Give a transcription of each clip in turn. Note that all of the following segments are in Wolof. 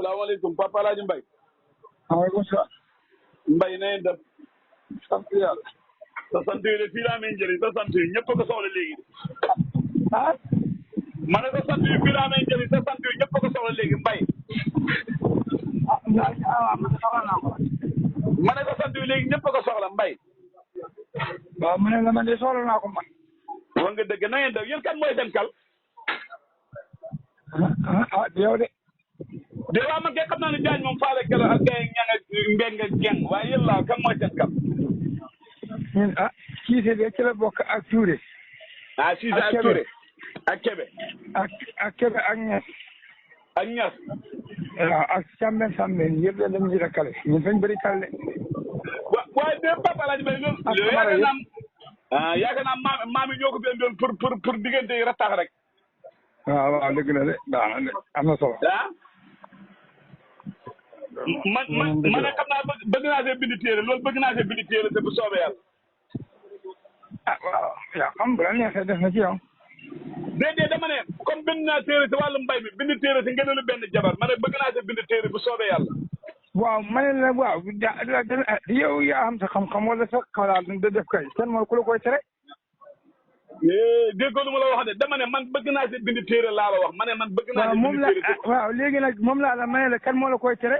salaamaaleykum Papa El Hadj Mbaye. maaleykum salaam. Mbaye na ngeen def. sant yàlla. sa sant yi de fii laa amee njëriñ sa sant yi ñëpp ko soxla léegi. ah. ma ne sa sant yi fii laa amee njëriñ sa sant yi ñëpp ko soxla léegi Mbaye. man soxla naa ko. ma ne sa sant yi léegi ñëpp ko soxla Mbaye. waaw mu ne la man de soxla naa ko man. wax nga dëgg na ngeen def yéen kan mooy seen kal. yow de. de waaw man kay xam naa ne Diagne moom faale kër ak gay ñang ak mbeng ak geng waaye yéen laa kan mooy seen kal. ñun Cissé de ci la bokk ak Touré. Cissé ak Touré ak Kébé. ak Kébé ak Ñas. ak Ñas. waaw ak Sambène yëpp dañ leen di rakkale ñun fañ bëri kale. waaye de Papa El Hadj Mbaye loolu. yaakaar naa maam yi ñoo ko benn doon pour diggante yi rattax rek. waaw dëgg la de baax na de am na solo. man ne xam naa bëgg naa see bind téere loolu bëgg naa see bind téere te bu soobee yàlla. waaw yaa xam bu la neexee def na ci yow. déedéet dama ne comme bind naa téere si wàllu mbay mi bind téere si ngeen benn jabar ma ne bëgg naa see bind téere bu soobee yàlla. waaw ma ne la waaw yow yaa am sa xam-xam wala sa xalaat da def kay kenn mooy ku la koy tere. déggoo lu ma la wax de dama ne man bëgg naa see bind téere laa la wax ma ne man bëgg naa see bind téere. waaw léegi nag moom laa la ma ne la kan moo la koy tere.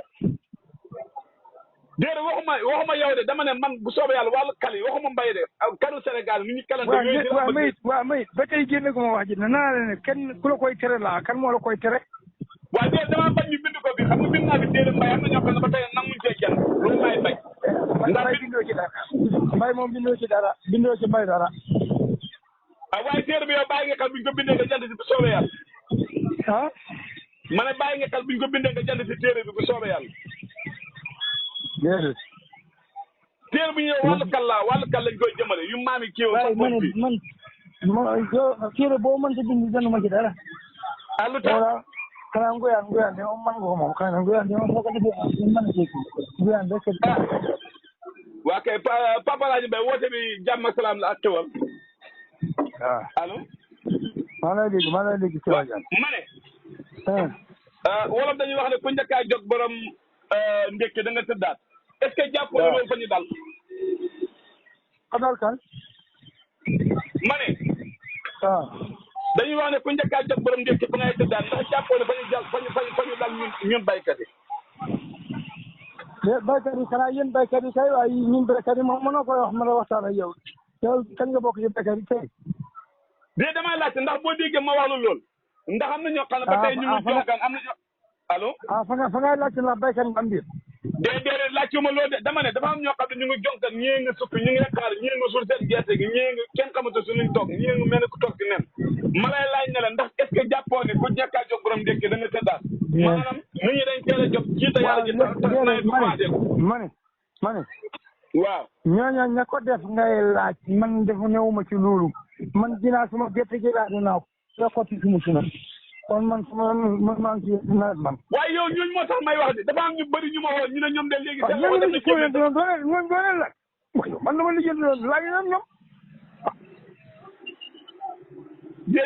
déedéet waxuma yow de dama ne man bu soobee yàlla wàllu kal yi waxuma mbay de kanu Sénégal ni ñu kalante. waaw mayit ba tey génne gu ma wax ji ne naa la ne kenn ku la koy tere laa kan moo la koy tere. waaw déedéet damaa bañ ñu bind ko bi xam nga bind naa fi téere mbay am na ñoo xam ne ba tey nanguñ cee kenn loolu laay bañ. ndax bindoo ci dara mbay moom bindoo ci dara bindoo ci mbay dara. waaye téere bi yow bàyyi nga xel buñ ko bindee nga jant si bu soobee yàlla. ma ne bàyyi nga xel buñ ko bindee nga jant si téere bi bu soobee yàlla. déedéet. téere bu ñëwee wàllu kal lañ koy jëmale yu maam yi kii waaye man téere boo mënta bind danu ma ci dara. lu tax xanaa nguyaan de moom man nga ko moom xanaa nguyaan de moom soo ko defee mën a jékki nguyaan rek. waa kay Papa El Hadj Mbaye woote bi jàmm ak salaam la ak xewal. waaw allo. maa lay dégg si waajal. ma ne. wolof dañuy wax ne ku njëkk a jóg borom ndékki da nga tëddaat. est-ce que jàppoo ne loolu fa ñu dal. xanaa kan. ma ne. dañuy wax ne ku njëkk a jóg borom ndékki fa ngay tëddaat ndax jàppoo ne fa ñu dal ñun baykat yi. baykat yi xanaa yéen baykat yi kay waaye ñun baykat yi moom mënoo koy wax mën a waxtaan ak yow kan nga bokk ci baykat yi kay. damay laajte ndax boo déggee ma wax la lool ndax am na ñoo xam ne ba tey ñu ngi jonkan am na ñoo allo. fa ngay laajte ndax baykat nga am biir. déedéet laajte ma loolu de dama ne dafa am ñoo xam ne ñu ngi jonkan ñii nga sukk ñu ngi xaar ñii nga suul seen gerte gi ñii nga kenn xamante su luñ toog ñii nga mel ne ku toog ci nen ma lay laaj ne la ndax est-ce que jàppoo ne ku njëkk a jóg borom ndékki da nga tëddaat. maanaam nit ñi dañ teel a jóg jiite yàlla ji tax nawet bi commencé ko. ma ne. waaw. ñooñu ña ko def ngay laaj man defu newuma ci loolu man dinaa suma gerte gi laa dinaa ko xotti suma kon man maa ngi ci nawet man. waaye yow ñooñu moo tax may wax de dafa am ñu bëri ñu ma woo ñu ne ñoom de léegi. waaw yéen a ngi ko doon laaj man dama lijjanti doon laaj ñoom.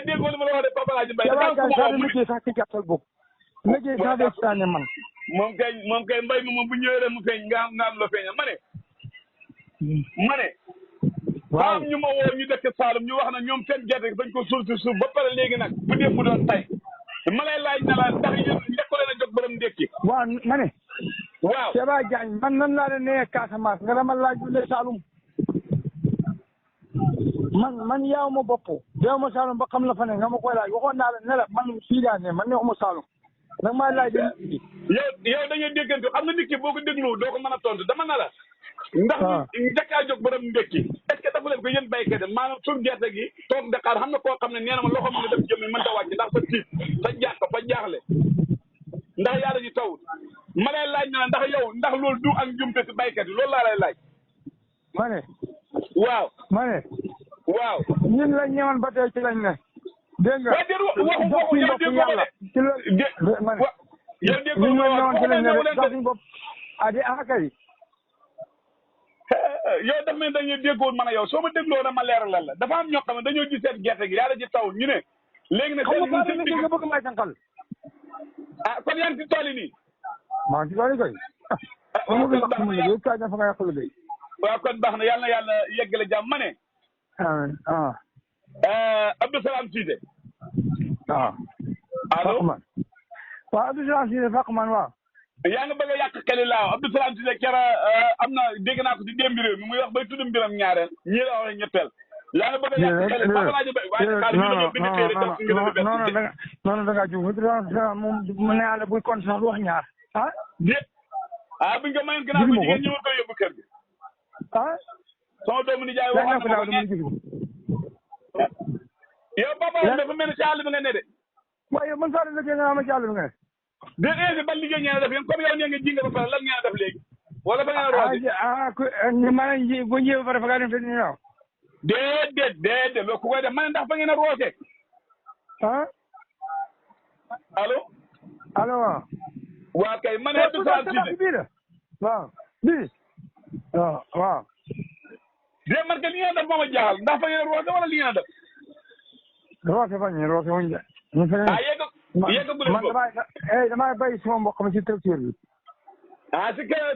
déggoo li ma la wax de Papa El Hadj Mbaye. dafa liggéey sax ci gàttal boobu. liggéey sax de ci tànne man. moom kay mbay mi moom bu ñëwee rek mu feeñ nga am la feeñal ma ne. waaw am ñu ma woo ñu dëkk Saalum ñu wax na ñoom seen gerte bañ ko suul si suuf ba pare léegi nag bu dee mu doon tay ma lay laaj na la ndax yéen njëkk leen a jóg borom ndékki. waaw ma ne. waaw Seba Diagne man nan laa leen nee Casamance nga dama laaj bu ne Saalum man yaaw ma bopp deew ma Saalum ba xam la fa ne nga ma koy laaj waxoon naa la ne la man fii daa ne man neexuma Saalum nag maa laaj. yow dañuy déggante xam nga nit ki boo ko déglu doo ko mën a tontu dama na la. ndax njëkk a jóg borom ndékki est-ce que dafa leen ko yéen béykat yi maanaam suñ gerte gi toog Dakar xam na koo xam ne nee na ma loxo mi nga def jëmmi mën ta wàcc ndax fa tiit fa jàq fa jaaxle ndax yàlla ji tawut ma lay laaj na ndax yow ndax loolu du ak njumte si béykat yi loolu laa lay laaj. ma ne. waaw. ma ne. waaw. ñun lañ ñëwoon ba tey ci lañ ne. dégg nga waxu yow déggoo ma de. yow déggoo ma kay. yow dafa mel dañuy déggoon man a yow soo ma dégloo dama leeralal la dafa am ñoo xam ne dañoo gis seen gerte gi yàlla ji taw ñu ne. léegi nag xam nga bëgg may sànqal. kon yaa ngi si tool yi nii. maa ngi ci doon kay. waaw kon baax na yow kaay na fa nga yàq liggéey. waaw kon baax na yàlla yeggale jàmm ma ne. amiin ah. Abdou Salam Cissé. waaw. allo Fakman. waaw Abdou Salam Cissé Fakman waaw. yaa ngi bëgg a yàq xeli laaw Abdou Salam Cissé kera am na dégg naa ko ci démb réew mi muy wax bay tudd mbiram ñaareel ñii la wax ñetteel. yaa ngi bëgg a yàq xeli Papa Ladio Mbaye waaye xaar ñu la bind téere def nga def non da ngaa juum moom mu ne yàlla buy compte sax du wax ñaar ah. buñ ko mayoon gannaaw bu jigéen ñëwal koy yóbbu kër gi. ah. sama doomu nijaay waxoon na ko yow papa dafa mel ni ci àll bi nga ne de. waaye yow man saa la nga xam ne ci àll bi nga ne. déedéet ban liggéey ngeen a def yéen comme yow nee nga ji nga ba pare lan ngeen a def léegi. wala ba ngeen a rooti. maanaam ji bu njëee ba pare fa ngaa dem te ñu ñëw. déedéet loolu ku koy def ma ne ndax fa ngeen a roote. ah. allo. allo waaw. waa kay ma ne Abdou Salam Cissé bii la waaw bii. waaw. déedéet man kay li ngeen a def moom a jaaxal ndax fa ngeen a roote wala li ngeen a def. roote fa ñu roote wuñ de. yeggagu leen ko man damay bay sama mbokk mi ci tracteur bi.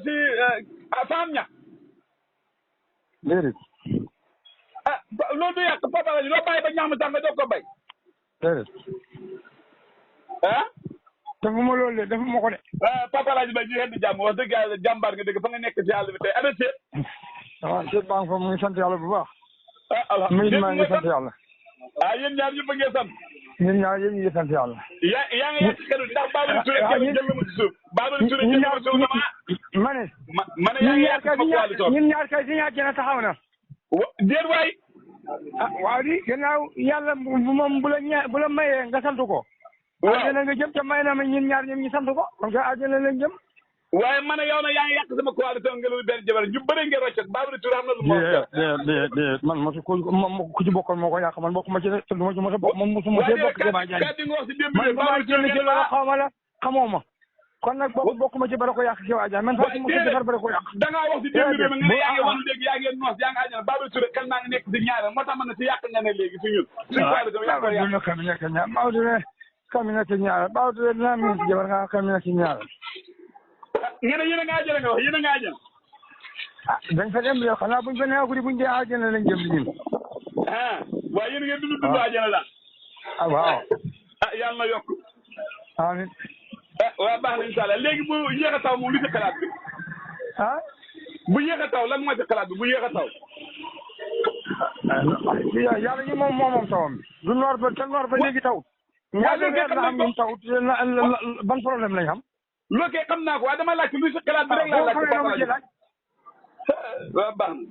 si Fane ña. déedéet. loolu du yàq Papa Ladio loo bàyyi ba ñax mi sax nga doog ko bay. déedéet. defuma loolu de defuma ko de. Papa Ladio Mbaye ñu xeeti jàmm wax dëgg yàlla jàmbaar nga dëgg fa nga nekk ci àll bi tey ana seet. waaw seet baa ngi fa mu ngi sant yàlla bu baax. alhamdulilah maa ngi sant yàlla. yéen ñaar ñëpp a ngi sant. ñun ñaar yéen ñu ngi sant yàlla. yaa ngi yàq xelu ndax Babali Touré jël na ma ci suuf. Babali Touré jël na ma ci suuf ma ne. ma ne yaa ngi yàq sama coalition. ñun ñaar kay si ñaar jëna taxaw na. déet waay. waaw di gannaaw yàlla moom bu la mayee nga sant ko. waaw àjjana nga jëm te may na ma ñun ñaar ñoom ñu sant ko comme que àjjana lañ jëm. waaye ma ne yow nag yaa ngi yàq sama coalition nga lu benn jabar ñu bëri ngeen rocc Babali Touré xam na lu mu déedéet man mosu ku ci bokkoon moo ko yàq man bokkuma ci te du ma ci mos a bokk moom mosuma see bokk Diomaye Diagne man damaa génn ci loolu xaw ma la xamoo ma kon nag bokkuma ci bara ko yàq ci waa Diagne man sax mos a defar bara ko yàq. da ngaa wax si démb réew mi nga ne yaa ngi wan léegi yaa ngi noos yaa ngi àjjana Babali Touré kan maa ngi nekk si ñaareel moo tax man na si yàq nga ne léegi si ñun suñu coalition yaa ko yàq kamina ci ñaar baaw de dina mi ci jabar nga kamina ci ñaar ngeen yéen a nga àjjana nga wax yéen a nga àjjana dañ fa dem yow xanaa buñ fa neew guddi buñ dee àjjana lañ jëm ñun waaye yéen ngeen dund àjjana daal waaw yàlla na yokk amiin waaw baax na incha allah léegi bu yéex a taw moom li ci xalaat bi bu yéex a taw lan mooy ci xalaat bi bu yéex a taw yàlla ñu moom tawam du noor ba te noor ba léegi taw ñaata weer la am ñun taw ban problème lañ xam. loo koy xam naa ko waaye dama laaj luy sa xalaat bi rek laa laaj. waaw baax na.